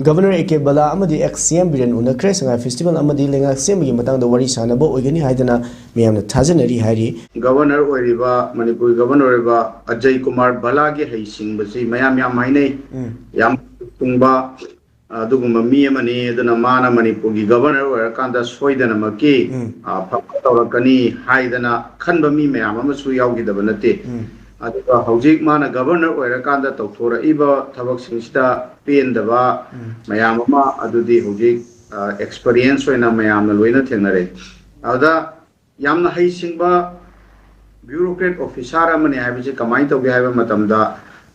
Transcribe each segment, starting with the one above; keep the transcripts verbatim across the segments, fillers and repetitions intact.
Governor A K ꯕꯂꯥ ꯑꯃꯗꯤ X ꯁꯤ M Biren ꯎꯅꯈ꯭ꯔꯦ꯫ ꯁꯉꯥꯏ festival ꯑꯃꯗꯤ ꯂꯩꯉꯥꯛ ꯁꯦꯝꯕꯒꯤ ꯃꯇꯥꯡꯗ ꯋꯥꯔꯤ ꯁꯥꯟꯅꯕ ꯑꯣꯏꯒꯅꯤ ꯍꯥꯏꯗꯅ ꯃꯤꯌꯥꯝꯅ ꯊꯥꯖꯅꯔꯤ ꯍꯥꯏꯔꯤ꯫ ꯒꯕꯔꯅꯔ ꯑꯣꯏꯔꯤꯕ, ꯃꯅꯤꯄꯨꯔꯒꯤ ꯒꯕꯔꯅꯔ ꯑꯣꯏꯔꯤꯕ ꯑꯖꯌ ꯀꯨꯃꯥꯔ ꯕꯂꯥꯒꯤ ꯍꯩꯁꯤꯡꯕꯁꯤ ꯃꯌꯥꯝ ꯌꯥꯝ ꯍꯥꯏꯅꯩ꯫ ꯎꯝ꯫ ꯌꯥꯝ ꯆꯨꯝꯕ ꯑꯗꯨꯒꯨꯝꯕ ꯃꯤ ꯑꯃꯅꯤ꯫ ꯑꯗꯨꯅ ꯃꯥꯅ ꯃꯅꯤꯄꯨꯔꯒꯤ ꯒꯕꯔꯅꯔ ꯑꯣꯏꯔꯀꯥꯟꯗ ꯁꯣꯏꯗꯅꯃꯛꯀꯤ, ꯎꯝ꯫ ꯑ, ꯐꯕ ꯇꯧꯔꯛꯀꯅꯤ ꯍꯥꯏꯗꯅ ꯈꯟꯕ ꯃꯤ ꯃꯌꯥꯝ ꯑꯃꯁꯨ ꯌꯥꯎꯈꯤꯗꯕ ꯅꯠꯇꯦ꯫ ꯎꯝ꯫ ꯑꯗꯨꯒ ꯍꯧꯖꯤꯛ ꯃꯥꯅ ꯒꯕꯔꯅꯔ ꯑꯣꯏꯔꯀꯥꯟꯗ ꯇꯧꯊꯣꯔꯛꯏꯕ ꯊꯕꯛꯁꯤꯡꯁꯤꯗ ꯄꯦꯟꯗꯕ ꯎꯝ꯫ ꯃꯌꯥꯝ ꯑꯃ ꯑꯗꯨꯗꯤ ꯍꯧꯖꯤꯛ, ꯑ, ꯑꯦꯛꯁꯄꯔꯤꯌꯦꯟꯁ ꯑꯣꯏꯅ ꯃꯌꯥꯝꯅ ꯂꯣꯏꯅ ꯊꯦꯡꯅꯔꯦ꯫ ꯑꯗꯨꯗ ꯌꯥꯝꯅ ꯍꯩꯁꯤꯡꯕ ꯕ꯭ꯌꯨꯔꯣꯀ꯭ꯔꯦꯠ ꯑꯣꯐꯤꯁꯥꯔ ꯑꯃꯅꯤ ꯍꯥꯏꯕꯁꯤ ꯀꯃꯥꯏꯅ ꯇꯧꯒꯦ ꯍꯥꯏꯕ ꯃꯇꯝꯗ,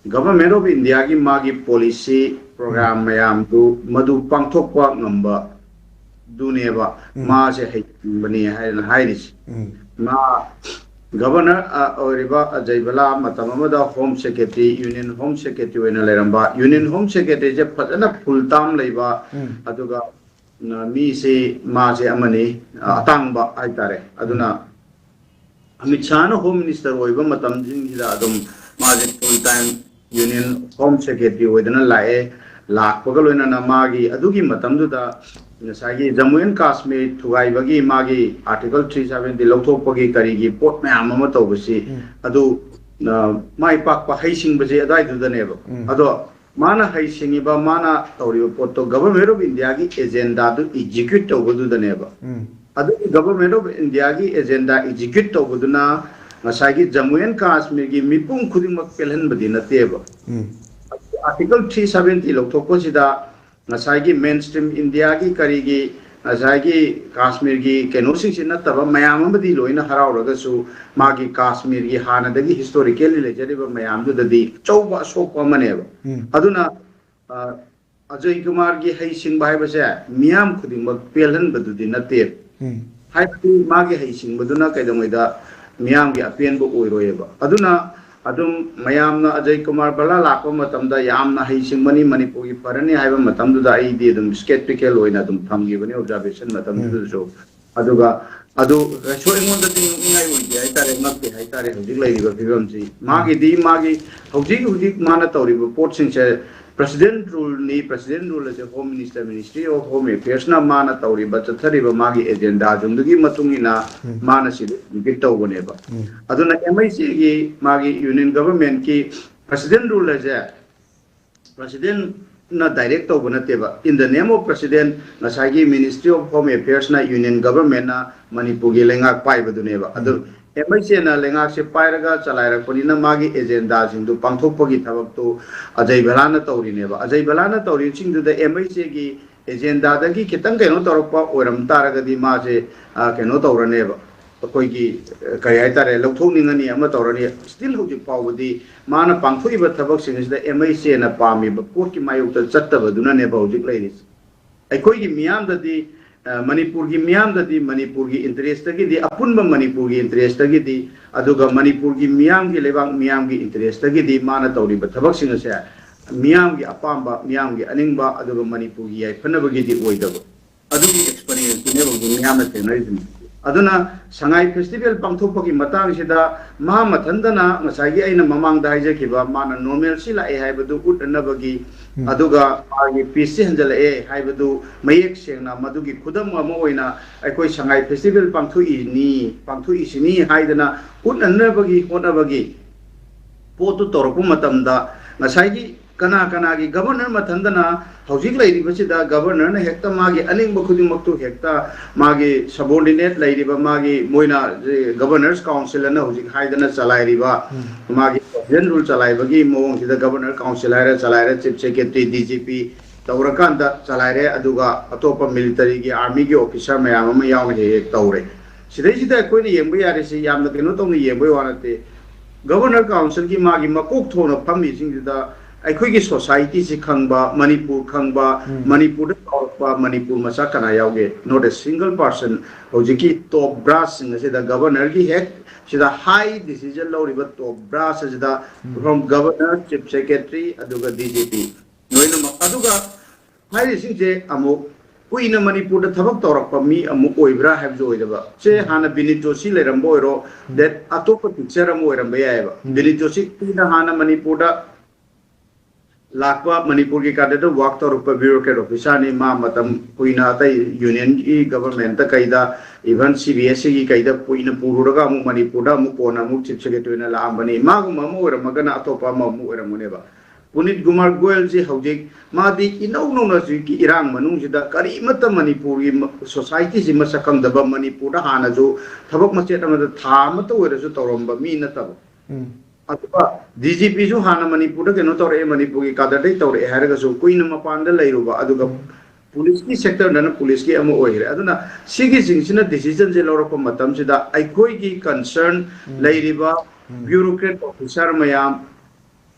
ꯒꯚꯔꯟꯃꯦꯟꯠ ꯑꯣꯐ ꯏꯟꯗꯤꯌꯥꯒꯤ ꯃꯥꯒꯤ ꯄꯣꯂꯤꯁꯤ ꯄ꯭ꯔꯣꯒ꯭ꯔꯥꯝ ꯃꯌꯥꯝꯗꯨ ꯃꯗꯨ ꯄꯥꯡꯊꯣꯛꯄ ꯉꯝꯕꯗꯨꯅꯦꯕ ꯎꯝ꯫ ꯃꯥꯁꯦ ꯍꯩꯕꯅꯤ ꯍꯥꯏꯅ ꯍꯥꯏꯔꯤꯁꯦ꯫ ꯎꯝ꯫ ꯃꯥ ꯒꯚꯔꯅꯔ, ꯑ, ꯑꯣꯏꯔꯤꯕ ꯑꯖꯌ ꯕꯂꯥ ꯃꯇꯝ ꯑꯃꯗ home secretary, union home secretary ꯑꯣꯏꯅ ꯂꯩꯔꯝꯕ, ꯌꯨꯅꯤꯌꯟ ꯍꯣꯝ ꯁꯦꯀ꯭ꯔꯦꯇꯔꯤꯁꯦ ꯐꯖꯅ ꯐꯨꯜ ꯇꯥꯝ ꯂꯩꯕ, ꯎꯝ꯫ ꯑꯗꯨꯒ, ꯑ, ꯃꯤꯁꯦ, ꯃꯥꯁꯦ ꯑꯃꯅꯤ, ꯑ, ꯎꯝ꯫ ꯑꯇꯥꯡꯕ ꯍꯥꯏꯇꯥꯔꯦ꯫ ꯑꯗꯨꯅ ꯎꯝ꯫ ꯑꯃꯤꯠ ꯁꯥꯍꯅ ꯍꯣꯝ ꯃꯤꯅꯤꯁꯇꯔ ꯑꯣꯏꯕ ꯃꯇꯝꯁꯤꯡꯁꯤꯗ ꯑꯗꯨꯝ ꯃꯥꯁꯦ ꯐꯨꯜ ꯇꯥꯏꯝ ꯌꯨꯅꯤꯌꯟ ꯍꯣꯝ ꯁꯦꯀ꯭ꯔꯦꯇꯔꯤ ꯑꯣꯏꯗꯅ ꯂꯥꯛꯑꯦ꯫ ꯂꯥꯛꯄꯒ ꯂꯣꯏꯅꯅ ꯃꯥꯒꯤ ꯑꯗꯨꯒꯤ ꯃꯇꯝꯗꯨꯗ ꯉꯁꯥꯏꯒꯤ ꯖꯃꯨ ꯑꯦꯟ ꯀꯥꯁꯃꯤꯔ ꯊꯨꯒꯥꯏꯕꯒꯤ ꯃꯥꯒꯤ ꯑꯥꯔꯇꯤꯀꯜ ꯊ꯭ꯔꯤ ꯁꯚꯦꯟꯇꯤ ꯂꯧꯊꯣꯛꯄꯒꯤ ꯀꯔꯤꯒꯤ ꯄꯣꯠ ꯃꯌꯥꯝ ꯑꯃ ꯇꯧꯕꯁꯤ ꯎꯝ꯫ ꯑꯗꯨ, ꯑ, ꯃꯥꯏ ꯄꯥꯛꯄ ꯍꯩꯁꯤꯡꯕꯁꯦ ꯑꯗꯨꯋꯥꯏꯗꯨꯗꯅꯦꯕ꯫ ꯎꯝ꯫ ꯑꯗꯣ ꯃꯥꯅ ꯍꯩꯁꯤꯡꯉꯤꯕ, ꯃꯥꯅ ꯇꯧꯔꯤꯕ ꯄꯣꯠꯇꯣ ꯒꯚꯔꯟꯃꯦꯟꯠ ꯑꯣꯐ ꯏꯟꯗꯤꯌꯥꯒꯤ ꯑꯦꯖꯦꯟꯗꯥꯗꯨ ꯑꯦꯛꯖꯤꯀ꯭ꯌꯨꯠ ꯇꯧꯕꯗꯨꯗꯅꯦꯕ꯫ ꯎꯝ꯫ ꯑꯗꯨꯒꯤ ꯒꯚꯔꯟꯃꯦꯟꯠ ꯑꯣꯐ ꯏꯟꯗꯤꯌꯥꯒꯤ ꯑꯦꯖꯦꯟꯗꯥ ꯑꯦꯛꯖꯤꯀ꯭ꯌꯨꯠ ꯇꯧꯕꯗꯨꯅ ꯉꯁꯥꯏꯒꯤ ꯖꯃꯨ ꯑꯦꯟ ꯀꯥꯁꯃꯤꯔꯒꯤ ꯃꯤꯄꯨꯝ ꯈꯨꯗꯤꯡꯃꯛ ꯄꯦꯜꯍꯟꯕꯗꯤ ꯅꯠꯇꯦꯕ꯫ ꯎꯝ꯫ ꯑꯥꯔꯇꯤꯀꯜ ꯊ꯭ꯔꯤ ꯁꯚꯦꯟꯇꯤ ꯂꯧꯊꯣꯛꯄꯁꯤꯗ ꯉꯁꯥꯏꯒꯤ ꯃꯦꯟ ꯁ꯭ꯇ꯭ꯔꯤꯝ ꯏꯟꯗꯤꯌꯥꯒꯤ ꯀꯔꯤꯒꯤ ꯉꯁꯥꯏꯒꯤ ꯀꯥꯁꯃꯤꯔꯒꯤ ꯀꯩꯅꯣꯁꯤꯡꯁꯤ ꯅꯠꯇꯕ ꯃꯌꯥꯝ ꯑꯃꯗꯤ ꯂꯣꯏꯅ ꯍꯔꯥꯎꯔꯒꯁꯨ ꯃꯥꯒꯤ ꯀꯥꯁꯃꯤꯔꯒꯤ ꯍꯥꯟꯅꯗꯒꯤ ꯍꯤꯁꯇꯣꯔꯤꯀꯦꯜꯂꯤ ꯂꯩꯖꯔꯤꯕ ꯃꯌꯥꯝꯗꯨꯗꯗꯤ ꯑꯆꯧꯕ ꯑꯁꯣꯛꯄ ꯑꯃꯅꯦꯕ꯫ ꯎꯝ꯫ ꯑꯗꯨꯅ, ꯑ, ꯑꯖꯌ ꯀꯨꯃꯥꯔꯒꯤ ꯍꯩꯁꯤꯡꯕ ꯍꯥꯏꯕꯁꯦ ꯃꯤꯌꯥꯝ ꯈꯨꯗꯤꯡꯃꯛ ꯄꯦꯜꯍꯟꯕꯗꯨꯗꯤ ꯅꯠꯇꯦꯕ꯫ ꯎꯝ꯫ ꯍꯥꯏꯕꯗꯤ ꯃꯥꯒꯤ ꯍꯩꯁꯤꯡꯕꯗꯨꯅ ꯀꯩꯗꯧꯉꯩꯗ ꯃꯤꯌꯥꯝꯒꯤ ꯑꯄꯦꯟꯕ ꯑꯣꯏꯔꯣꯏꯕ꯫ ꯑꯗꯨꯅ ꯑꯗꯨꯝ ꯃꯌꯥꯝꯅ ꯑꯖꯌ ꯀꯨꯃꯥꯔ ꯕꯂꯥ ꯂꯥꯛꯄ ꯃꯇꯝꯗ ꯌꯥꯝꯅ ꯍꯩꯁꯤꯡꯕꯅꯤ, ꯃꯅꯤꯄꯨꯔꯒꯤ ꯐꯔꯅꯤ ꯍꯥꯏꯕ ꯃꯇꯝꯗꯨꯗ ꯑꯩꯗꯤ ꯑꯗꯨꯝ ꯁ꯭ꯀꯦꯞꯇꯤꯀꯦꯜ ꯑꯣꯏꯅ ꯑꯗꯨꯝ ꯊꯝꯈꯤꯕꯅꯤ ꯑꯣꯕꯖꯥꯔꯕꯦꯁꯟ ꯎꯝ꯫ ꯃꯇꯝꯗꯨꯗꯁꯨ꯫ ꯑꯗꯨꯒ ꯑꯗꯨ ꯀꯩꯁꯨ ꯑꯩꯉꯣꯟꯗꯗꯤ ꯉꯛꯅꯤꯡꯉꯥꯏ ꯑꯣꯏꯗꯦ ꯍꯥꯏꯇꯥꯔꯦ, ꯉꯛꯇꯦ ꯍꯥꯏꯇꯥꯔꯦ ꯍꯧꯖꯤꯛ ꯂꯩꯔꯤꯕ ꯐꯤꯕꯝꯁꯤ꯫ ꯎꯝ꯫ ꯃꯥꯒꯤꯗꯤ ꯃꯥꯒꯤ ꯍꯧꯖꯤꯛ ꯍꯧꯖꯤꯛ ꯃꯥꯅ ꯇꯧꯔꯤꯕ ꯄꯣꯠꯁꯤꯡꯁꯦ President Rule ꯅꯤ꯫ President Rule ꯑꯁꯦ Home Minister, Ministry of Home Affairs ꯅ ꯃꯥꯅ ꯇꯧꯔꯤꯕ, ꯆꯠꯊꯔꯤꯕ ꯃꯥꯒꯤ agenda ꯁꯤꯡꯗꯨꯒꯤ ꯃꯇꯨꯡ ꯏꯟꯅ ꯎꯝ꯫ ꯃꯥꯅ ꯁꯤꯗ execute ꯇꯧꯕꯅꯦꯕ꯫ ꯎꯝ꯫ ꯑꯗꯨꯅ M I C ꯒꯤ, ꯃꯥꯒꯤ Union Government ꯀꯤ President Rule ꯑꯁꯦ President ꯅ direct ꯇꯧꯕ ꯅꯠꯇꯦꯕ꯫ In the name of President, ꯉꯁꯥꯏꯒꯤ Ministry of Home Affairs ꯅ, Union Government ꯅ ꯃꯅꯤꯄꯨꯔꯒꯤ ꯂꯩꯉꯥꯛ ꯄꯥꯏꯕꯗꯨꯅꯦꯕ꯫ ꯑꯗꯨ M I C ꯅ ꯂꯩꯉꯥꯛꯁꯦ ꯄꯥꯏꯔꯒ ꯆꯂꯥꯏꯔꯛꯄꯅꯤꯅ ꯃꯥꯒꯤ agenda ꯁꯤꯡꯗꯨ ꯄꯥꯡꯊꯣꯛꯄꯒꯤ ꯊꯕꯛꯇꯨ ꯑꯖꯩ ꯚꯂꯥꯅ ꯇꯧꯔꯤꯅꯦꯕ꯫ ꯑꯖꯩ ꯚꯂꯥꯅ ꯇꯧꯔꯤꯕꯁꯤꯡꯗꯨꯗ M I C ꯒꯤ agenda ꯗꯒꯤ ꯈꯤꯇꯪ ꯀꯩꯅꯣ ꯇꯧꯔꯛꯄ ꯑꯣꯏꯔꯝ ꯇꯥꯔꯒꯗꯤ ꯃꯥꯁꯦ, ꯑ, ꯀꯩꯅꯣ ꯇꯧꯔꯅꯦꯕ꯫ ꯑꯩꯈꯣꯏꯒꯤ, ꯑ, ꯀꯔꯤ ꯍꯥꯏꯇꯥꯔꯦ, ꯂꯧꯊꯣꯛꯅꯤꯡꯉꯅꯤ, ꯑꯃ ꯇꯧꯔꯅꯤ꯫ Still ꯍꯧꯖꯤꯛ ꯐꯥꯎꯕꯗꯤ ꯃꯥꯅ ꯄꯥꯡꯊꯣꯛꯏꯕ ꯊꯕꯛꯁꯤꯡ ꯑꯁꯤꯗ M I C ꯅ ꯄꯥꯝꯃꯤꯕ ꯄꯣꯠꯀꯤ ꯃꯥꯌꯣꯛꯇ ꯆꯠꯇꯕꯗꯨꯅꯅꯦꯕ ꯍꯧꯖꯤꯛ ꯂꯩꯔꯤꯁꯦ꯫ ꯑꯩꯈꯣꯏꯒꯤ ꯃꯤꯌꯥꯝꯗꯗꯤ, ꯑ, ꯃꯅꯤꯄꯨꯔꯒꯤ ꯃꯤꯌꯥꯝꯗꯗꯤ, ꯃꯅꯤꯄꯨꯔꯒꯤ interest ꯇꯒꯤꯗꯤ, ꯑꯄꯨꯟꯕ ꯃꯅꯤꯄꯨꯔꯒꯤ interest ꯇꯒꯤꯗꯤ, ꯑꯗꯨꯒ ꯃꯅꯤꯄꯨꯔꯒꯤ ꯃꯤꯌꯥꯝꯒꯤ, ꯂꯩꯕꯥꯛ ꯃꯤꯌꯥꯝꯒꯤ interest ꯇꯒꯤꯗꯤ ꯃꯥꯅ ꯇꯧꯔꯤꯕ ꯊꯕꯛꯁꯤꯡ ꯑꯁꯦ ꯃꯤꯌꯥꯝꯒꯤ ꯑꯄꯥꯝꯕ, ꯃꯤꯌꯥꯝꯒꯤ ꯑꯅꯤꯡꯕ, ꯑꯗꯨꯒ ꯃꯅꯤꯄꯨꯔꯒꯤ ꯌꯥꯏꯐꯅꯕꯒꯤꯗꯤ ꯑꯣꯏꯗꯕ꯫ ꯑꯗꯨꯒꯤ experience ꯇꯨꯅꯦꯕ ꯍꯧꯖꯤꯛ ꯃꯤꯌꯥꯝꯅ ꯊꯦꯡꯅꯔꯤꯁꯤꯅꯦ꯫ ꯑꯗꯨꯅ ꯁꯉꯥꯏ festival ꯄꯥꯡꯊꯣꯛꯄꯒꯤ ꯃꯇꯥꯡꯁꯤꯗ ꯃꯍꯥꯛ ꯃꯊꯟꯇꯅ ꯉꯁꯥꯏꯒꯤ ꯑꯩꯅ ꯃꯃꯥꯡꯗ ꯍꯥꯏꯖꯈꯤꯕ, ꯃꯥꯅ normalcy ꯂꯥꯛꯑꯦ ꯍꯥꯏꯕꯗꯨ ꯎꯠꯅꯅꯕꯒꯤ, ꯎꯝ꯫ ꯑꯗꯨꯒ ꯃꯥꯒꯤ peaceꯁꯤ ꯍꯟꯖꯜꯂꯛꯑꯦ ꯍꯥꯏꯕꯗꯨ ꯃꯌꯦꯛ ꯁꯦꯡꯅ ꯃꯗꯨꯒꯤ ꯈꯨꯗꯝ ꯑꯃ ꯑꯣꯏꯅ ꯑꯩꯈꯣꯏ ꯁꯉꯥꯏ festival ꯄꯥꯡꯊꯣꯛꯏꯅꯤ, ꯄꯥꯡꯊꯣꯛꯏꯁꯤꯅꯤ ꯍꯥꯏꯗꯅ ꯎꯠꯅꯅꯕꯒꯤ ꯍꯣꯠꯅꯕꯒꯤ ꯄꯣꯠꯇꯨ ꯇꯧꯔꯛꯄ ꯃꯇꯝꯗ, ꯉꯁꯥꯏꯒꯤ ꯀꯅꯥ ꯀꯅꯥꯒꯤ governor ꯃꯊꯟꯇꯅ ꯍꯧꯖꯤꯛ ꯂꯩꯔꯤꯕꯁꯤꯗ governorꯅ ꯍꯦꯛꯇ ꯃꯥꯒꯤ ꯑꯅꯤꯡꯕ ꯈꯨꯗꯤꯡꯃꯛꯇꯨ ꯍꯦꯛꯇ ꯃꯥꯒꯤ subordinate ꯂꯩꯔꯤꯕ ꯃꯥꯒꯤ, ꯃꯣꯏꯅ, ꯑꯦ, governor's council ꯑꯅ ꯍꯧꯖꯤꯛ ꯍꯥꯏꯗꯅ ꯆꯂꯥꯏꯔꯤꯕ, ꯎꯝ꯫ ꯃꯥꯒꯤ President Rule ꯆꯂꯥꯏꯕꯒꯤ ꯃꯑꯣꯡꯁꯤꯗ governor's council ꯍꯥꯏꯔꯦ, ꯆꯂꯥꯏꯔꯦ, chief secretary, D G P ꯇꯧꯔꯀꯥꯟꯗ ꯆꯂꯥꯏꯔꯦ, ꯑꯗꯨꯒ ꯑꯇꯣꯞꯄ militaryꯒꯤ, armyꯒꯤ officer ꯃꯌꯥꯝ ꯑꯃ ꯌꯥꯎꯅ ꯍꯦꯛ ꯍꯦꯛ ꯇꯧꯔꯦ꯫ ꯁꯤꯗꯩꯁꯤꯗ ꯑꯩꯈꯣꯏꯅ ꯌꯦꯡꯕ ꯌꯥꯔꯤꯁꯤ ꯌꯥꯝꯅ ꯀꯩꯅꯣ ꯇꯧꯅ ꯌꯦꯡꯕꯒꯤ ꯋꯥ ꯅꯠꯇꯦ꯫ Governor's councilꯒꯤ ꯃꯥꯒꯤ ꯃꯀꯣꯛ ꯊꯣꯡꯅ ꯐꯝꯃꯤꯁꯤꯡꯁꯤꯗ ꯑꯩꯈꯣꯏꯒꯤ societyꯁꯤ ꯈꯪꯕ, ꯃꯅꯤꯄꯨꯔ ꯈꯪꯕ, ꯎꯝ꯫ ꯃꯅꯤꯄꯨꯔꯗ ꯆꯥꯎꯔꯛꯄ ꯃꯅꯤꯄꯨꯔ ꯃꯆꯥ ꯀꯅꯥ ꯌꯥꯎꯒꯦ? Not a single person꯫ ꯍꯧꯖꯤꯛꯀꯤ top brassꯁꯤꯡ ꯑꯁꯤꯗ governorꯒꯤ ꯍꯦꯛ ꯁꯤꯗ high decision ꯂꯧꯔꯤꯕ top brass ꯑꯁꯤꯗ, ꯎꯝ꯫ From governor, chief secretary, ꯑꯗꯨꯒ D G P ꯂꯣꯏꯅꯃꯛ꯫ ꯑꯗꯨꯒ ꯍꯥꯏꯔꯤꯁꯤꯡꯁꯦ ꯑꯃꯨꯛ ꯀꯨꯏꯅ ꯃꯅꯤꯄꯨꯔꯗ ꯊꯕꯛ ꯇꯧꯔꯛꯄ ꯃꯤ ꯑꯃꯨꯛ ꯑꯣꯏꯕ꯭ꯔꯥ ꯍꯥꯏꯕꯁꯨ ꯑꯣꯏꯗꯕ꯫ ꯁꯦ, ꯎꯝ꯫ ꯍꯥꯟꯅ ꯕꯤꯅꯤꯠ ꯖꯣꯁꯤ ꯂꯩꯔꯝꯕ ꯑꯣꯏꯔꯣ, ꯎꯝ꯫ That ꯑꯇꯣꯞꯄ picture ꯑꯃ ꯑꯣꯏꯔꯝꯕ ꯌꯥꯏꯑꯕ꯫ ꯎꯝ꯫ ꯕꯤꯅꯤꯠ ꯖꯣꯁꯤ ꯀꯨꯏꯅ ꯍꯥꯟꯅ ꯃꯅꯤꯄꯨꯔꯗ ꯂꯥꯛꯄ ꯃꯅꯤꯄꯨꯔꯒꯤ ꯀꯥꯗꯔꯗ ꯋꯥꯛ ꯇꯧꯔꯛꯄ ꯕ꯭ꯌꯨꯔꯣꯀ꯭ꯔꯦꯠ ꯑꯣꯐꯤꯁꯥꯔꯅꯤ꯫ ꯃꯥ ꯃꯇꯝ ꯀꯨꯏꯅ ꯑꯇꯩ ꯌꯨꯅꯤꯌꯟꯒꯤ ꯒꯚꯔꯟꯃꯦꯟꯠꯇ ꯀꯩꯗ, ꯏꯚꯟ ꯁꯤ ꯕꯤ ꯑꯦꯁ ꯁꯤꯒꯤ ꯀꯩꯗ ꯀꯨꯏꯅ ꯄꯨꯔꯨꯔꯒ ꯑꯃꯨꯛ ꯃꯅꯤꯄꯨꯔꯗ ꯑꯃꯨꯛ ꯀꯣꯟꯅ ꯑꯃꯨꯛ ꯆꯤꯐ ꯁꯦꯀ꯭ꯔꯦꯇꯔꯤ ꯑꯣꯏꯅ ꯂꯥꯛꯑꯝꯕꯅꯤ꯫ ꯃꯥꯒꯨꯝꯕ ꯑꯃ ꯑꯣꯏꯔꯝꯃꯒꯅ ꯑꯇꯣꯞꯄ ꯑꯃ ꯑꯃꯨꯛ ꯑꯣꯏꯔꯝꯒꯅꯦꯕ꯫ ꯄꯨꯅꯤꯠ ꯀꯨꯃꯥꯔ ꯒꯣꯌꯜꯁꯤ ꯍꯧꯖꯤꯛ ꯃꯥꯗꯤ ꯏꯅꯧ ꯅꯧꯅ ꯍꯧꯖꯤꯛꯀꯤ ꯏꯔꯥꯡ ꯃꯅꯨꯡꯁꯤꯗ ꯀꯔꯤꯃꯠꯇ ꯃꯅꯤꯄꯨꯔꯒꯤ ꯁꯣꯁꯥꯏꯇꯤꯁꯤ ꯃꯁꯛ ꯈꯪꯗꯕ, ꯃꯅꯤꯄꯨꯔꯗ ꯍꯥꯟꯅꯁꯨ ꯊꯕꯛ ꯃꯆꯦꯠ ꯑꯃꯗ ꯊꯥ ꯑꯃꯠꯇ ꯑꯣꯏꯔꯁꯨ ꯇꯧꯔꯝꯕ ꯃꯤ ꯅꯠꯇꯕ꯫ ꯑꯗꯨꯒ ꯗꯤ ꯖꯤ ꯄꯤꯁꯨ ꯍꯥꯟꯅ ꯃꯅꯤꯄꯨꯔꯗ ꯀꯩꯅꯣ ꯇꯧꯔꯛꯑꯦ, ꯃꯅꯤꯄꯨꯔꯒꯤ ꯀꯥꯗꯔꯗꯩ ꯇꯧꯔꯛꯑꯦ ꯍꯥꯏꯔꯒꯁꯨ ꯀꯨꯏꯅ ꯃꯄꯥꯟꯗ ꯂꯩꯔꯨꯕ, ꯑꯗꯨꯒ ꯄꯨꯂꯤꯁꯀꯤ ꯁꯦꯛꯇꯔꯗꯅ ꯄꯨꯂꯤꯁꯀꯤ ꯑꯃ ꯑꯣꯏꯈ꯭ꯔꯦ꯫ ꯑꯗꯨꯅ ꯁꯤꯒꯤꯁꯤꯡꯁꯤꯅ ꯗꯤꯁꯤꯖꯟꯁꯦ ꯂꯧꯔꯛꯄ ꯃꯇꯝꯁꯤꯗ ꯑꯩꯈꯣꯏꯒꯤ ꯀꯟꯁꯔꯟ ꯂꯩꯔꯤꯕ ꯕ꯭ꯌꯨꯔꯣꯀ꯭ꯔꯦꯠ ꯑꯣꯐꯤꯁꯥꯔ ꯃꯌꯥꯝ,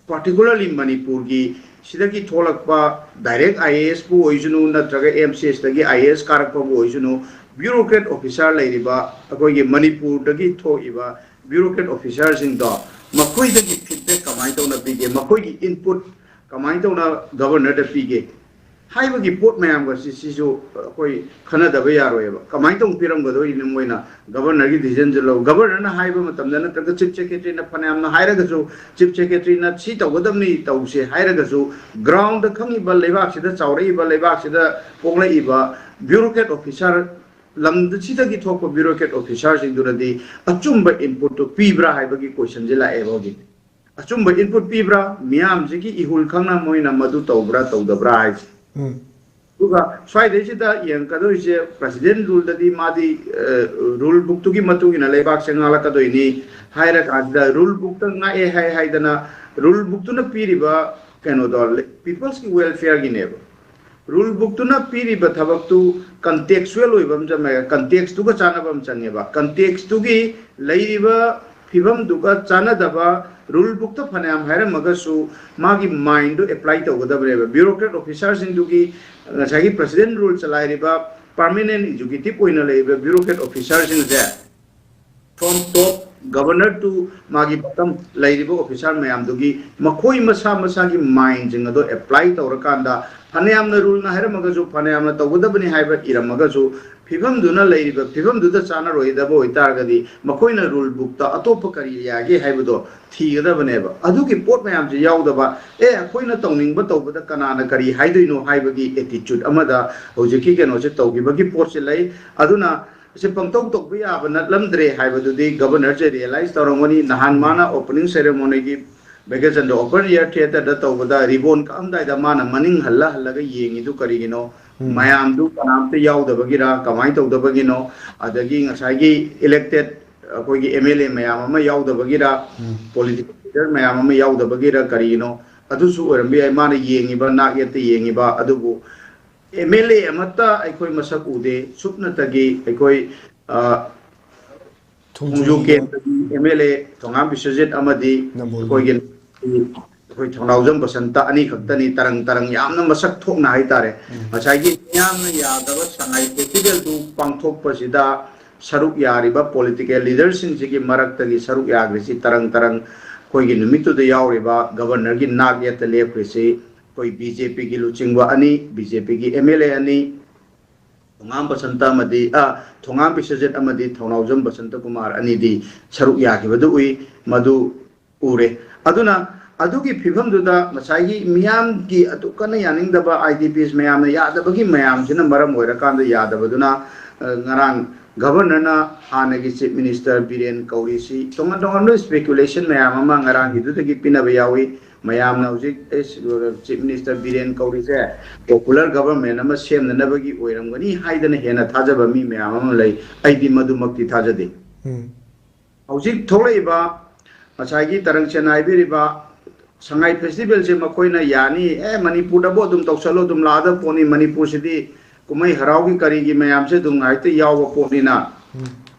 ꯄꯥꯔꯇꯤꯀꯨꯂꯔꯂꯤ ꯃꯅꯤꯄꯨꯔꯒꯤ ꯁꯤꯗꯒꯤ ꯊꯣꯛꯂꯛꯄ ꯗꯥꯏꯔꯦꯛ ꯑꯥꯏ ꯑꯦ ꯑꯦꯁꯄꯨ ꯑꯣꯏꯁꯅꯨ, ꯅꯠꯇ꯭ꯔꯒ M C ꯑꯦꯁꯇꯒꯤ I A S ꯀꯥꯔꯛꯄꯕꯨ ꯑꯣꯏꯁꯅꯨ, ꯕ꯭ꯌꯨꯔꯣꯀ꯭ꯔꯦꯠ ꯑꯣꯐꯤꯁꯥꯔ ꯂꯩꯔꯤꯕ ꯑꯩꯈꯣꯏꯒꯤ ꯃꯅꯤꯄꯨꯔꯗꯒꯤ ꯊꯣꯛꯏꯕ ꯕ꯭ꯌꯨꯔꯣꯀ꯭ꯔꯦꯠ ꯑꯣꯐꯤꯁꯥꯔꯁꯤꯡꯗꯣ, ꯃꯈꯣꯏꯗꯒꯤ ꯐꯤꯗꯕꯦꯛ ꯀꯃꯥꯏꯅ ꯇꯧꯅ ꯄꯤꯒꯦ, ꯃꯈꯣꯏꯒꯤ ꯏꯟꯄꯨꯠ ꯀꯃꯥꯏꯅ ꯇꯧꯅ ꯒꯕꯔꯅꯔꯗ ꯄꯤꯒꯦ ꯍꯥꯏꯕꯒꯤ ꯄꯣꯠ ꯃꯌꯥꯝꯒꯁꯤ ꯁꯤꯁꯨ ꯑꯩꯈꯣꯏ ꯈꯟꯅꯗꯕ ꯌꯥꯔꯣꯏꯕ꯫ ꯀꯃꯥꯏꯅ ꯇꯧꯅ ꯄꯤꯔꯝꯒꯗꯣꯏꯅꯣ ꯃꯣꯏꯅ? ꯒꯕꯔꯅꯔꯒꯤ ꯗꯤꯁꯤꯖꯟꯁꯦ ꯂꯧ꯫ ꯒꯕꯔꯅꯔꯅ ꯍꯥꯏꯕ ꯃꯇꯝꯗ, ꯅꯠꯇ꯭ꯔꯒ ꯆꯤꯐ ꯁꯦꯀ꯭ꯔꯦꯇꯔꯤꯅ ꯐꯅꯌꯥꯝꯅ ꯍꯥꯏꯔꯒꯁꯨ, ꯆꯤꯐ ꯁꯦꯀ꯭ꯔꯦꯇꯔꯤꯅ ꯁꯤ ꯇꯧꯒꯗꯕꯅꯤ, ꯇꯧꯁꯦ ꯍꯥꯏꯔꯒꯁꯨ, ꯒ꯭ꯔꯥꯎꯟꯗ ꯈꯪꯉꯤꯕ, ꯂꯩꯕꯥꯛꯁꯤꯗ ꯆꯥꯎꯔꯛꯏꯕ, ꯂꯩꯕꯥꯛꯁꯤꯗ ꯄꯣꯛꯂꯛꯏꯕ ꯕ꯭ꯌꯨꯔꯣꯀ꯭ꯔꯦꯠ ꯑꯣꯐꯤꯁꯥꯔ, ꯂꯝꯗ ꯁꯤꯗꯒꯤ ꯊꯣꯛꯄ ꯕ꯭ꯌꯨꯔꯣꯀ꯭ꯔꯦꯠ ꯑꯣꯐꯤꯁꯥꯔꯁꯤꯡꯗꯨꯅꯗꯤ ꯑꯆꯨꯝꯕ ꯏꯟꯄꯨꯠꯇꯨ ꯄꯤꯕ꯭ꯔꯥ ꯍꯥꯏꯕꯒꯤ ꯀꯣꯏꯁꯟꯁꯦ ꯂꯥꯛꯑꯦꯕ ꯍꯧꯖꯤꯛ꯫ ꯑꯆꯨꯝꯕ ꯏꯟꯄꯨꯠ ꯄꯤꯕ꯭ꯔꯥ? ꯃꯤꯌꯥꯝꯁꯤꯒꯤ ꯏꯍꯨꯜ ꯈꯪꯅ ꯃꯣꯏꯅ ꯃꯗꯨ ꯇꯧꯕ꯭ꯔꯥ ꯇꯧꯗꯕ꯭ꯔꯥ ꯍꯥꯏꯁꯦ꯫ ꯑꯗꯨꯒ ꯁ꯭ꯋꯥꯏꯗꯩꯁꯤꯗ ꯌꯦꯡꯉꯛꯀꯗꯣꯏꯁꯦ, ꯄ꯭ꯔꯁꯤꯗꯦꯟ ꯔꯨꯜꯗꯗꯤ ꯃꯥꯗꯤ, ꯑ, ꯔꯨꯜ ꯕꯨꯛꯇꯨꯒꯤ ꯃꯇꯨꯡ ꯏꯟꯅ ꯂꯩꯕꯥꯛꯁꯦ ꯉꯥꯛꯂꯛꯀꯗꯣꯏꯅꯤ ꯍꯥꯏꯔ ꯀꯥꯟꯁꯤꯗ, ꯔꯨꯜ ꯕꯨꯛꯇ ꯉꯥꯛꯑꯦ ꯍꯥꯏ ꯍꯥꯏꯗꯅ, ꯔꯨꯜ ꯕꯨꯛꯇꯨꯅ ꯄꯤꯔꯤꯕ ꯀꯩꯅꯣꯗꯣ ꯄꯤꯄꯜꯁꯀꯤ ꯋꯦꯜꯐꯤꯌꯔꯒꯤꯅꯦꯕ꯫ ꯔꯨꯜ ꯕꯨꯛꯇꯨꯅ ꯄꯤꯔꯤꯕ ꯊꯕꯛꯇꯨ ꯀꯟꯇꯦꯛꯁꯨꯋꯦꯜ ꯑꯣꯏꯕ ꯑꯃ ꯆꯪꯉꯦ, ꯀꯟꯇꯦꯛꯁꯇꯨꯒ ꯆꯥꯟꯅꯕ ꯑꯃ ꯆꯪꯉꯦꯕ꯫ ꯀꯟꯇꯦꯛꯁꯇꯨꯒꯤ ꯂꯩꯔꯤꯕ ꯐꯤꯕꯝꯗꯨꯒ ꯆꯥꯟꯅꯗꯕ, ꯔꯨꯜ ꯕꯨꯛꯇ ꯐꯅꯌꯥꯝ ꯍꯥꯏꯔꯝꯃꯒꯁꯨ ꯃꯥꯒꯤ ꯃꯥꯏꯟꯗꯣ ꯑꯦꯄ꯭ꯂꯥꯏ ꯇꯧꯒꯗꯕꯅꯦꯕ꯫ ꯕ꯭ꯌꯨꯔꯣꯀ꯭ꯔꯦꯠ ꯑꯣꯐꯤꯁꯥꯔꯁꯤꯡꯗꯨꯒꯤ, ꯉꯁꯥꯏꯒꯤ ꯄ꯭ꯔꯁꯤꯗꯦꯟ ꯔꯨꯜ ꯆꯂꯥꯏꯔꯤꯕ, ꯄꯥꯔꯃꯤꯅꯦꯟ ꯑꯦꯛꯖꯤꯀ꯭ꯌꯨꯇꯤꯞ ꯑꯣꯏꯅ ꯂꯩꯔꯤꯕ ꯕ꯭ꯌꯨꯔꯣꯀ꯭ꯔꯦꯠ ꯑꯣꯐꯤꯁꯥꯔꯁꯤꯡꯁꯦ, from top Governor to ꯃꯥꯒꯤ bottom ꯂꯩꯔꯤꯕ officer ꯃꯌꯥꯝꯗꯨꯒꯤ ꯃꯈꯣꯏ ꯃꯁꯥ ꯃꯁꯥꯒꯤ mindꯁꯤꯡ ꯑꯗꯣ apply ꯇꯧꯔꯀꯥꯟꯗ, ꯐꯅꯌꯥꯝꯅ ruleꯅ ꯍꯥꯏꯔꯝꯃꯒꯁꯨ, ꯐꯅꯌꯥꯝꯅ ꯇꯧꯒꯗꯕꯅꯤ ꯍꯥꯏꯕ ꯏꯔꯝꯃꯒꯁꯨ, ꯐꯤꯕꯝꯗꯨꯅ ꯂꯩꯔꯤꯕ ꯐꯤꯕꯝꯗꯨꯗ ꯆꯥꯅꯔꯣꯏꯗꯕ ꯑꯣꯏꯇꯥꯔꯒꯗꯤ, ꯃꯈꯣꯏꯅ rule bookꯇ ꯑꯇꯣꯞꯄ ꯀꯔꯤ ꯌꯥꯒꯦ ꯍꯥꯏꯕꯗꯣ ꯊꯤꯒꯗꯕꯅꯦꯕ꯫ ꯑꯗꯨꯒꯤ ꯄꯣꯠ ꯃꯌꯥꯝꯁꯦ ꯌꯥꯎꯗꯕ, ꯑꯦ, ꯑꯩꯈꯣꯏꯅ ꯇꯧꯅꯤꯡꯕ ꯇꯧꯕꯗ ꯀꯅꯥꯅ ꯀꯔꯤ ꯍꯥꯏꯗꯣꯏꯅꯣ ꯍꯥꯏꯕꯒꯤ attitude ꯑꯃꯗ ꯍꯧꯖꯤꯛꯀꯤ ꯀꯩꯅꯣꯁꯦ ꯇꯧꯈꯤꯕꯒꯤ ꯄꯣꯠꯁꯦ ꯂꯩ꯫ ꯑꯗꯨꯅ ꯁꯤ ꯄꯪꯇꯧ ꯇꯧꯕ ꯌꯥꯕ ꯅꯠꯂꯝꯗ꯭ꯔꯦ ꯍꯥꯏꯕꯗꯨꯗꯤ governorꯁꯦ realize ꯇꯧꯔꯝꯒꯅꯤ꯫ ꯅꯍꯥꯟ ꯃꯥꯅ opening ceremonyꯒꯤ ꯕꯩꯒ꯭ꯌꯥꯆꯟꯗ꯭ꯔ open air theatreꯗ ꯇꯧꯕꯗ ribbon ꯀꯛꯑꯝꯗꯥꯏꯗ ꯃꯥꯅ ꯃꯅꯤꯡ ꯍꯜꯂ ꯍꯜꯂꯒ ꯌꯦꯡꯉꯤꯗꯨ ꯀꯔꯤꯒꯤꯅꯣ? ꯎꯝ꯫ ꯃꯌꯥꯝꯗꯨ ꯀꯅꯥꯝꯇ ꯌꯥꯎꯗꯕꯒꯤꯔ, ꯀꯃꯥꯏꯅ ꯇꯧꯗꯕꯒꯤꯅꯣ? ꯑꯗꯒꯤ ꯉꯁꯥꯏꯒꯤ elected ꯑꯩꯈꯣꯏꯒꯤ M L A ꯃꯌꯥꯝ ꯑꯃ ꯌꯥꯎꯗꯕꯒꯤꯔ, ꯎꯝ꯫ Political leader ꯃꯌꯥꯝ ꯑꯃ ꯌꯥꯎꯗꯕꯒꯤꯔ, ꯀꯔꯤꯒꯤꯅꯣ? ꯑꯗꯨꯁꯨ ꯑꯣꯏꯔꯝꯕ ꯌꯥꯏ꯫ ꯃꯥꯅ ꯌꯦꯡꯉꯤꯕ, ꯅꯥꯛ ꯌꯦꯠꯇ ꯌꯦꯡꯉꯤꯕ ꯑꯗꯨꯕꯨ M L A ꯑꯃꯠꯇ ꯑꯩꯈꯣꯏ ꯃꯁꯛ ꯎꯗꯦ꯫ ꯁꯨꯞꯅꯇꯒꯤ ꯑꯩꯈꯣꯏ, ꯑ, ꯊꯣꯡꯖꯨ ꯊꯣꯡꯖꯨ ꯀꯦꯟꯗ꯭ꯔꯒꯤ ꯀꯦꯟꯗ꯭ꯔꯒꯤ M L A ꯊꯣꯉꯥꯝ ꯕꯤꯁ꯭ꯋꯖꯤꯠ ꯑꯃꯗꯤ ꯅꯝꯕꯣꯜꯒꯤ꯫ ꯑꯩꯈꯣꯏꯒꯤ, ꯑꯩꯈꯣꯏ ꯊꯧꯅꯥꯎꯖꯝ ꯕꯁꯟꯇ ꯑꯅꯤ ꯈꯛꯇꯅꯤ ꯇꯔꯪ ꯇꯔꯪ ꯌꯥꯝꯅ ꯃꯁꯛ ꯊꯣꯛꯅ ꯍꯥꯏꯇꯥꯔꯦ꯫ ꯎꯝ꯫ ꯉꯁꯥꯏꯒꯤ ꯃꯤꯌꯥꯝꯅ ꯌꯥꯗꯕ ꯁꯉꯥꯏ festivalꯗꯨ ꯄꯥꯡꯊꯣꯛꯄꯁꯤꯗ ꯁꯔꯨꯛ ꯌꯥꯔꯤꯕ political leaderꯁꯤꯡꯁꯤꯒꯤ ꯃꯔꯛꯇꯒꯤ ꯁꯔꯨꯛ ꯌꯥꯈ꯭ꯔꯤꯁꯤ ꯇꯔꯪ ꯇꯔꯪ ꯑꯩꯈꯣꯏꯒꯤ ꯅꯨꯃꯤꯠꯇꯨꯗ ꯌꯥꯎꯔꯤꯕ governorꯒꯤ ꯅꯥꯛ ꯌꯦꯠꯇ ꯂꯦꯞꯈ꯭ꯔꯤꯁꯤ ꯑꯩꯈꯣꯏ BJPꯒꯤ ꯂꯨꯆꯤꯡꯕ ꯑꯅꯤ, BJPꯒꯤ M L A ꯑꯅꯤ, ꯊꯣꯉꯥꯝ ꯕꯁꯟꯇ ꯑꯃꯗꯤ, ꯑ, ꯊꯣꯉꯥꯝ ꯕꯤꯁ꯭ꯋꯖꯤꯠ ꯑꯃꯗꯤ ꯊꯧꯅꯥꯎꯖꯝ ꯕꯁꯟꯇ ꯀꯨꯃꯥꯔ ꯑꯅꯤꯗꯤ ꯁꯔꯨꯛ ꯌꯥꯈꯤꯕꯗꯨ ꯎꯏ, ꯃꯗꯨ ꯎꯔꯦ꯫ ꯑꯗꯨꯅ ꯑꯗꯨꯒꯤ ꯐꯤꯕꯝꯗꯨꯗ ꯉꯁꯥꯏꯒꯤ ꯃꯤꯌꯥꯝꯒꯤ ꯑꯗꯨꯛ ꯀꯟꯅ ꯌꯥꯅꯤꯡꯗꯕ IDPs ꯃꯌꯥꯝꯅ ꯌꯥꯗꯕꯒꯤ ꯃꯌꯥꯝꯁꯤꯅ ꯃꯔꯝ ꯑꯣꯏꯔꯀꯥꯟꯗ ꯌꯥꯗꯕꯗꯨꯅ, ꯑ, ꯉꯔꯥꯡ governorꯅ ꯍꯥꯟꯅꯒꯤ chief minister ꯕꯤꯔꯦꯟ ꯀꯧꯔꯤꯁꯤ ꯇꯣꯉꯥꯟ ꯇꯣꯉꯥꯟꯕ speculation ꯃꯌꯥꯝ ꯑꯃ ꯉꯔꯥꯡꯒꯤꯗꯨꯗꯒꯤ ꯄꯤꯅꯕ ꯌꯥꯎꯏ꯫ ꯃꯌꯥꯝꯅ ꯍꯧꯖꯤꯛ, ꯑꯦ, chief minister Biren ꯀꯧꯔꯤꯁꯦ popular government ꯑꯃ ꯁꯦꯝꯅꯅꯕꯒꯤ ꯑꯣꯏꯔꯝꯒꯅꯤ ꯍꯥꯏꯗꯅ ꯍꯦꯟꯅ ꯊꯥꯖꯕ ꯃꯤ ꯃꯌꯥꯝ ꯑꯃ ꯂꯩ꯫ ꯑꯩꯗꯤ ꯃꯗꯨꯃꯛꯇꯤ ꯊꯥꯖꯗꯦ꯫ ꯎꯝ꯫ ꯍꯧꯖꯤꯛ ꯊꯣꯛꯂꯛꯏꯕ ꯉꯁꯥꯏꯒꯤ ꯇꯔꯪ ꯁꯦꯟꯅ ꯍꯥꯏꯕꯤꯔꯤꯕ ꯁꯉꯥꯏ festivalꯁꯦ ꯃꯈꯣꯏꯅ ꯌꯥꯅꯤ, ꯑꯦ, ꯃꯅꯤꯄꯨꯔꯗꯕꯨ ꯑꯗꯨꯝ ꯇꯧꯁꯜꯂꯣ, ꯑꯗꯨꯝ ꯂꯥꯛꯑꯗꯕ ꯄꯣꯠꯅꯤ, ꯃꯅꯤꯄꯨꯔꯁꯤꯗꯤ ꯀꯨꯝꯍꯩ ꯍꯔꯥꯎꯒꯤ ꯀꯔꯤꯒꯤ ꯃꯌꯥꯝꯁꯦ ꯑꯗꯨꯝ ꯍꯦꯛꯇ ꯌꯥꯎꯕ ꯄꯣꯠꯅꯤꯅ, ꯎꯝ꯫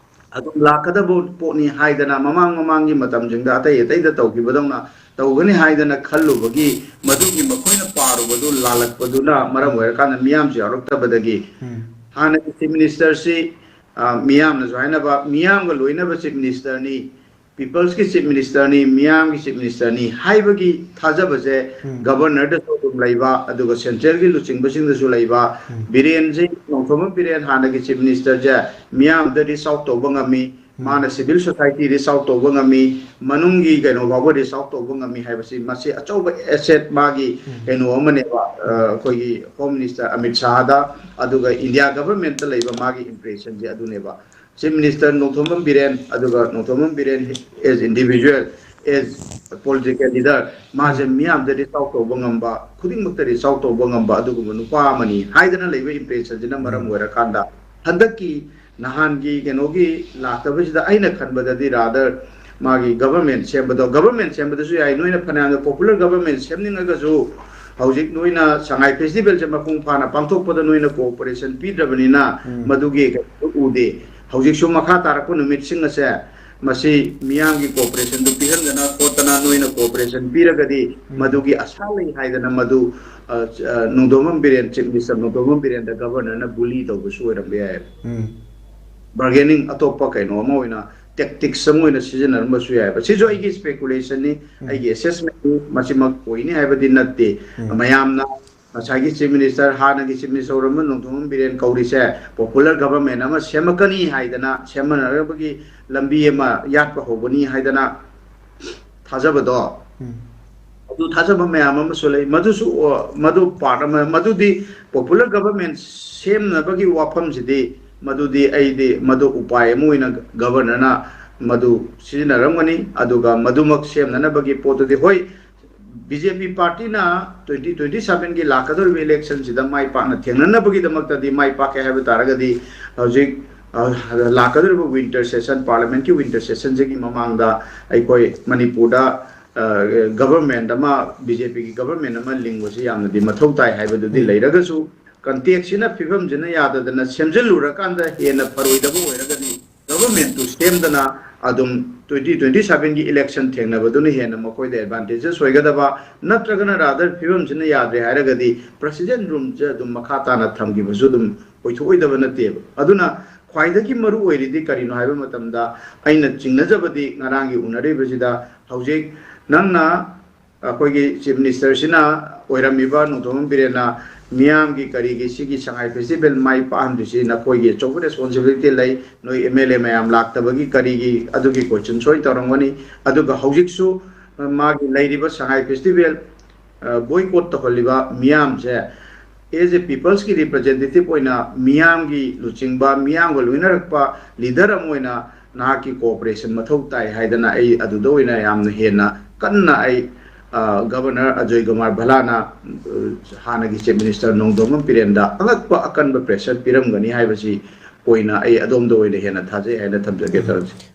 ꯑꯗꯨꯝ ꯂꯥꯛꯀꯗꯕ ꯄꯣꯠꯅꯤ ꯍꯥꯏꯗꯅ ꯃꯃꯥꯡ ꯃꯃꯥꯡꯒꯤ ꯃꯇꯝꯁꯤꯡꯗ ꯑꯇꯩ ꯑꯇꯩꯗ ꯇꯧꯈꯤꯕꯗꯧꯅ ꯇꯧꯒꯅꯤ ꯍꯥꯏꯗꯅ ꯈꯜꯂꯨꯕꯒꯤ ꯃꯗꯨꯒꯤ ꯃꯈꯣꯏꯅ ꯄꯥꯔꯨꯕꯗꯨ ꯂꯥꯜꯂꯛꯄꯗꯨꯅ ꯃꯔꯝ ꯑꯣꯏꯔꯀꯥꯟꯗ ꯃꯤꯌꯥꯝꯁꯨ ꯌꯥꯎꯔꯛꯇꯕꯗꯒꯤ ꯎꯝ꯫ ꯍꯥꯟꯅꯒꯤ chief ministerꯁꯤ, ꯑ, ꯃꯤꯌꯥꯝꯅꯁꯨ ꯍꯥꯏꯅꯕ ꯃꯤꯌꯥꯝꯒ ꯂꯣꯏꯅꯕ chief ministerꯅꯤ, ꯄꯤꯄꯜꯁꯀꯤ ꯆꯤꯐ ꯃꯤꯅꯤꯁꯇꯔꯅꯤ, ꯃꯤꯌꯥꯝꯒꯤ ꯆꯤꯐ ꯃꯤꯅꯤꯁꯇꯔꯅꯤ ꯍꯥꯏꯕꯒꯤ ꯊꯥꯖꯕꯁꯦ ꯎꯝ꯫ ꯒꯕꯔꯅꯔꯗꯁꯨ ꯑꯗꯨꯝ ꯂꯩꯕ, ꯑꯗꯨꯒ ꯁꯦꯟꯇ꯭ꯔꯦꯜꯒꯤ ꯂꯨꯆꯤꯡꯕꯁꯤꯡꯗꯁꯨ ꯂꯩꯕ꯫ ꯎꯝ꯫ ꯕꯤꯔꯦꯟꯁꯦ, ꯅꯣꯡꯊꯣꯝꯕꯝ ꯕꯤꯔꯦꯟ ꯍꯥꯟꯅꯒꯤ ꯆꯤꯐ ꯃꯤꯅꯤꯁꯇꯔꯁꯦ ꯃꯤꯌꯥꯝꯗ ꯔꯤꯆ ꯑꯥꯎꯠ ꯇꯧꯕ ꯉꯝꯃꯤ, ꯎꯝ꯫ ꯃꯥꯅ ꯁꯤꯚꯤꯜ ꯁꯣꯁꯥꯏꯇꯤ ꯔꯤꯆ ꯑꯥꯎꯠ ꯇꯧꯕ ꯉꯝꯃꯤ, ꯃꯅꯨꯡꯒꯤ ꯀꯩꯅꯣ ꯐꯥꯎꯕ ꯔꯤꯆ ꯑꯥꯎꯠ ꯇꯧꯕ ꯉꯝꯃꯤ ꯍꯥꯏꯕꯁꯤ, ꯃꯁꯤ ꯑꯆꯧꯕ ꯑꯦꯁꯦꯠ, ꯃꯥꯒꯤ ꯎꯝ꯫ ꯀꯩꯅꯣ ꯑꯃꯅꯦꯕ, ꯑ, ꯑꯩꯈꯣꯏꯒꯤ ꯍꯣꯝ ꯃꯤꯅꯤꯁꯇꯔ ꯑꯃꯤꯠ ꯁꯥꯍꯗ, ꯑꯗꯨꯒ ꯏꯟꯗꯤꯌꯥ ꯒꯕꯔꯃꯦꯟꯇ ꯂꯩꯕ ꯃꯥꯒꯤ ꯏꯝꯄ꯭ꯔꯦꯁꯟꯁꯦ ꯑꯗꯨꯅꯦꯕ꯫ ꯆꯤꯐ ꯃꯤꯅꯤꯁꯇꯔ ꯅꯣꯡꯊꯣꯝꯕꯝ ꯕꯤꯔꯦꯟ, ꯑꯗꯨꯒ Nongthombam Biren as individual, as political leader, ꯃꯥꯁꯦ ꯎꯝ꯫ ꯃꯤꯌꯥꯝꯗ ꯔꯤꯆ ꯑꯥꯎꯠ ꯇꯧꯕ ꯉꯝꯕ, ꯈꯨꯗꯤꯡꯃꯛꯇ ꯔꯤꯆ ꯑꯥꯎꯠ ꯇꯧꯕ ꯉꯝꯕ ꯑꯗꯨꯒꯨꯝꯕ ꯅꯨꯄꯥ ꯑꯃꯅꯤ ꯍꯥꯏꯗꯅ ꯂꯩꯕ ꯏꯝꯄ꯭ꯔꯦꯁꯟꯁꯤꯅ ꯃꯔꯝ ꯎꯝ꯫ ꯑꯣꯏꯔꯀꯥꯟꯗ, ꯍꯟꯗꯛꯀꯤ ꯅꯍꯥꯟꯒꯤ ꯀꯩꯅꯣꯒꯤ ꯂꯥꯛꯇꯕꯁꯤꯗ ꯑꯩꯅ ꯈꯟꯕꯗꯗꯤ, ꯔꯥꯗꯔ, ꯃꯥꯒꯤ ꯒꯕꯔꯃꯦꯟ ꯁꯦꯝꯕꯗꯣ, ꯒꯕꯔꯃꯦꯟ ꯁꯦꯝꯕꯗꯁꯨ ꯌꯥꯏ, ꯅꯣꯏꯅ ꯐꯅꯌꯥꯝꯅ ꯄꯣꯄꯨꯂꯔ ꯒꯕꯔꯃꯦꯟ ꯁꯦꯝꯅꯤꯡꯉꯒꯁꯨ, ꯍꯧꯖꯤꯛ ꯅꯣꯏꯅ ꯁꯉꯥꯏ ꯐꯦꯁꯇꯤꯚꯦꯜꯁꯦ ꯃꯄꯨꯡ ꯐꯥꯅ ꯄꯥꯡꯊꯣꯛꯄꯗ ꯅꯣꯏꯅ ꯀꯣꯑꯣꯄꯔꯦꯁꯟ ꯄꯤꯗ꯭ꯔꯕꯅꯤꯅ, ꯎꯝ꯫ ꯃꯗꯨꯒꯤ ꯀꯩꯅꯣꯗꯨ ꯎꯗꯦ꯫ ꯍꯧꯖꯤꯛꯁꯨ ꯃꯈꯥ ꯇꯥꯔꯛꯄ ꯅꯨꯃꯤꯠꯁꯤꯡ ꯑꯁꯦ ꯃꯁꯤ ꯃꯤꯌꯥꯝꯒꯤ ꯀꯣꯑꯣꯄꯔꯦꯁꯟꯗꯨ ꯄꯤꯍꯟꯗꯅ ꯈꯣꯠꯇꯅ ꯅꯣꯏꯅ ꯀꯣꯑꯣꯄꯔꯦꯁꯟ ꯄꯤꯔꯒꯗꯤ ꯎꯝ꯫ ꯃꯗꯨꯒꯤ ꯑꯁꯥ ꯂꯩ ꯍꯥꯏꯗꯅ ꯃꯗꯨ, ꯑ, ꯑ, ꯅꯣꯡꯊꯣꯝꯕꯝ ꯕꯤꯔꯦꯟ, ꯆꯤꯐ ꯃꯤꯅꯤꯁꯇꯔ ꯅꯣꯡꯊꯣꯝꯕꯝ ꯕꯤꯔꯦꯟꯗ ꯒꯕꯔꯅꯔꯅ ꯕꯨꯂꯤ ꯇꯧꯕꯁꯨ ꯑꯣꯏꯔꯝꯕ ꯌꯥꯏ꯫ ꯎꯝ꯫ ꯕꯥꯔꯒꯦꯅꯤꯡ, ꯑꯇꯣꯞꯄ ꯀꯩꯅꯣ ꯑꯃ ꯑꯣꯏꯅ, ꯇꯦꯛꯇꯤꯛꯁ ꯑꯃ ꯑꯣꯏꯅ ꯁꯤꯖꯤꯟꯅꯔꯝꯕꯁꯨ ꯌꯥꯏꯑꯕ꯫ ꯁꯤꯁꯨ ꯑꯩꯒꯤ ꯏꯁꯄꯦꯀꯨꯂꯦꯁꯟꯅꯤ, ꯎꯝ꯫ ꯑꯩꯒꯤ ꯑꯦꯁꯦꯁꯃꯦꯟꯠꯅꯤ, ꯃꯁꯤꯃꯛ ꯑꯣꯏꯅꯤ ꯍꯥꯏꯕꯗꯤ ꯅꯠꯇꯦ꯫ ꯎꯝ꯫ ꯃꯌꯥꯝꯅ ꯉꯁꯥꯏꯒꯤ ꯆꯤꯐ ꯃꯤꯅꯤꯁꯇꯔ, ꯍꯥꯟꯅꯒꯤ ꯆꯤꯐ ꯃꯤꯅꯤꯁꯇꯔ ꯑꯣꯏꯔꯝꯕ ꯅꯣꯡꯊꯣꯝꯕꯝ ꯕꯤꯔꯦꯟ ꯀꯧꯔꯤꯁꯦ ꯄꯣꯄꯨꯂꯔ ꯒꯕꯔꯃꯦꯟ ꯑꯃ ꯁꯦꯝꯃꯛꯀꯅꯤ ꯍꯥꯏꯗꯅ, ꯁꯦꯝꯃꯛꯅꯕꯒꯤ ꯂꯝꯕꯤ ꯑꯃ ꯌꯥꯠꯄ ꯍꯧꯒꯅꯤ ꯍꯥꯏꯗꯅ ꯊꯥꯖꯕꯗꯣ, ꯎꯝ꯫ ꯑꯗꯨ ꯊꯥꯖꯕ ꯃꯌꯥꯝ ꯑꯃꯁꯨ ꯂꯩ꯫ ꯃꯗꯨꯁꯨ, ꯑꯣ, ꯃꯗꯨ ꯄꯥꯔꯠ ꯑꯃ, ꯃꯗꯨꯗꯤ ꯄꯣꯄꯨꯂꯔ ꯒꯕꯔꯃꯦꯟ ꯁꯦꯝꯅꯕꯒꯤ ꯋꯥꯐꯝꯁꯤꯗꯤ, ꯃꯗꯨꯗꯤ ꯑꯩꯗꯤ ꯃꯗꯨ ꯎꯄꯥꯏ ꯑꯃ ꯑꯣꯏꯅ ꯒꯕꯔꯅꯔꯅ ꯃꯗꯨ ꯁꯤꯖꯤꯟꯅꯔꯝꯒꯅꯤ꯫ ꯑꯗꯨꯒ ꯃꯗꯨꯃꯛ ꯁꯦꯝꯅꯅꯕꯒꯤ ꯄꯣꯠꯇꯨꯗꯤ, ꯍꯣꯏ, ꯕꯤ ꯖꯦ ꯄꯤ ꯄꯥꯔꯇꯤꯅ ꯇ꯭ꯋꯦꯟꯇꯤ ꯇ꯭ꯋꯦꯟꯇꯤ ꯁꯚꯦꯟꯒꯤ ꯂꯥꯛꯀꯗꯧꯔꯤꯕ ꯏꯂꯦꯛꯁꯟꯁꯤꯗ ꯃꯥꯏ ꯄꯥꯛꯅ ꯊꯦꯡꯅꯅꯕꯒꯤꯗꯃꯛꯇꯗꯤ, ꯃꯥꯏ ꯄꯥꯛꯀꯦ ꯍꯥꯏꯕ ꯇꯥꯔꯒꯗꯤ, ꯍꯧꯖꯤꯛ, ꯑ, ꯂꯥꯛꯀꯗꯧꯔꯤꯕ ꯋꯤꯟꯇꯔ ꯁꯦꯁꯟ, ꯄꯥꯔꯂꯤꯌꯥꯃꯦꯟꯠꯀꯤ ꯋꯤꯟꯇꯔ ꯁꯦꯁꯟꯁꯤꯒꯤ ꯃꯃꯥꯡꯗ ꯑꯩꯈꯣꯏ ꯃꯅꯤꯄꯨꯔꯗ, ꯑ, ꯒꯕꯔꯃꯦꯟꯠ ꯑꯃ, ꯕꯤ ꯖꯦ ꯄꯤꯒꯤ ꯒꯕꯔꯃꯦꯟꯠ ꯑꯃ ꯂꯤꯡꯕꯁꯤ ꯌꯥꯝꯅꯗꯤ ꯃꯊꯧ ꯇꯥꯏ ꯍꯥꯏꯕꯗꯨꯗꯤ ꯎꯝ꯫ ꯂꯩꯔꯒꯁꯨ, ꯀꯟꯇꯦꯛꯁꯁꯤꯅ ꯐꯤꯕꯝꯁꯤꯅ ꯌꯥꯗꯗꯅ ꯁꯦꯝꯖꯤꯜꯂꯨꯔꯀꯥꯟꯗ ꯍꯦꯟꯅ ꯐꯔꯣꯏꯗꯕ ꯑꯣꯏꯔꯒꯗꯤ, ꯒꯕꯔꯃꯦꯟꯠꯇꯨ ꯁꯦꯝꯗꯅ ꯑꯗꯨꯝ ꯇ꯭ꯋꯦꯟꯇꯤ ꯇ꯭ꯋꯦꯟꯇꯤ ꯁꯚꯦꯟꯒꯤ ꯏꯂꯦꯛꯁꯟ ꯊꯦꯡꯅꯕꯗꯨꯅ ꯍꯦꯟꯅ ꯃꯈꯣꯏꯗ ꯑꯦꯗꯚꯥꯟꯇꯦꯖꯦꯁ ꯑꯣꯏꯒꯗꯕ, ꯅꯠꯇ꯭ꯔꯒꯅ ꯔꯥꯗꯔ ꯐꯤꯕꯝꯁꯤꯅ ꯌꯥꯗ꯭ꯔꯦ ꯍꯥꯏꯔꯒꯗꯤ ꯄ꯭ꯔꯦꯁꯤꯗꯦꯟꯠ ꯔꯨꯝꯁꯦ ꯑꯗꯨꯝ ꯃꯈꯥ ꯇꯥꯅ ꯊꯝꯈꯤꯕꯁꯨ ꯑꯗꯨꯝ ꯑꯣꯏꯊꯣꯛꯑꯣꯏꯗꯕ ꯅꯠꯇꯦꯕ꯫ ꯑꯗꯨꯅ ꯈ꯭ꯋꯥꯏꯗꯒꯤ ꯃꯔꯨ ꯑꯣꯏꯔꯤꯗꯤ ꯀꯔꯤꯅꯣ ꯍꯥꯏꯕ ꯃꯇꯝꯗ, ꯑꯩꯅ ꯆꯤꯡꯅꯖꯕꯗꯤ ꯉꯔꯥꯡꯒꯤ ꯎꯅꯔꯤꯕꯁꯤꯗ ꯍꯧꯖꯤꯛ ꯅꯪꯅ ꯑꯩꯈꯣꯏꯒꯤ ꯆꯤꯐ ꯃꯤꯅꯤꯁꯇꯔꯁꯤꯅ ꯑꯣꯏꯔꯝꯃꯤꯕ ꯅꯣꯡꯊꯣꯝꯕꯝ ꯕꯤꯔꯦꯟꯅ ꯃꯤꯌꯥꯝꯒꯤ ꯀꯔꯤꯒꯤ ꯁꯤꯒꯤ ꯁꯉꯥꯏ ꯐꯦꯁꯇꯤꯚꯦꯜ ꯃꯥꯏ ꯄꯥꯛꯍꯟꯗ꯭ꯔꯤꯁꯤ ꯅꯈꯣꯏꯒꯤ ꯑꯆꯧꯕ ꯔꯦꯁꯄꯣꯟꯁꯤꯕꯤꯂꯤꯇꯤ ꯂꯩ, ꯅꯣꯏ ꯑꯦꯝ ꯑꯦꯜ ꯑꯦ ꯃꯌꯥꯝ ꯂꯥꯛꯇꯕꯒꯤ ꯀꯔꯤꯒꯤ ꯑꯗꯨꯒꯤ ꯀꯣꯏꯁꯟ ꯁꯣꯏ ꯇꯧꯔꯝꯒꯅꯤ꯫ ꯑꯗꯨꯒ ꯍꯧꯖꯤꯛꯁꯨ ꯃꯥꯒꯤ ꯂꯩꯔꯤꯕ ꯁꯉꯥꯏ ꯐꯦꯁꯇꯤꯚꯦꯜ ꯕꯣꯏꯀꯣꯠ ꯇꯧꯍꯜꯂꯤꯕ ꯃꯤꯌꯥꯝꯁꯦ ꯑꯦꯖ ꯑꯦ ꯄꯤꯄꯜꯁꯀꯤ ꯔꯤꯄ꯭ꯔꯖꯦꯟꯇꯦꯇꯤꯚ ꯑꯣꯏꯅ ꯃꯤꯌꯥꯝꯒꯤ ꯂꯨꯆꯤꯡꯕ, ꯃꯤꯌꯥꯝꯒ ꯂꯣꯏꯅꯔꯛꯄ ꯂꯤꯗꯔ ꯑꯃ ꯑꯣꯏꯅ ꯅꯍꯥꯛꯀꯤ ꯀꯣꯑꯣꯄꯔꯦꯁꯟ ꯃꯊꯧ ꯇꯥꯏ ꯍꯥꯏꯗꯅ ꯑꯩ ꯑꯗꯨꯗ ꯑꯣꯏꯅ ꯌꯥꯝꯅ ꯍꯦꯟꯅ ꯀꯟꯅ ꯑꯩ ꯒꯕꯔꯅꯔ ꯑꯖꯣꯏ ꯀꯨꯃꯥꯔ ꯚꯂꯥꯅ ꯍꯥꯟꯅꯒꯤ ꯆꯤꯐ ꯃꯤꯅꯤꯁꯇꯔ ꯅꯣꯡꯊꯣꯝꯕꯝ ꯕꯤꯔꯦꯟꯗ ꯑꯉꯛꯄ ꯑꯀꯟꯕ ꯄ꯭ꯔꯦꯁꯔ ꯄꯤꯔꯝꯒꯅꯤ ꯍꯥꯏꯕꯁꯤ ꯑꯣꯏꯅ ꯑꯩ ꯑꯗꯣꯝꯗ ꯑꯣꯏꯅ ꯍꯦꯟꯅ ꯊꯥꯖꯩ ꯍꯥꯏꯅ ꯊꯝꯖꯒꯦ ꯇꯧꯔꯤꯁꯦ꯫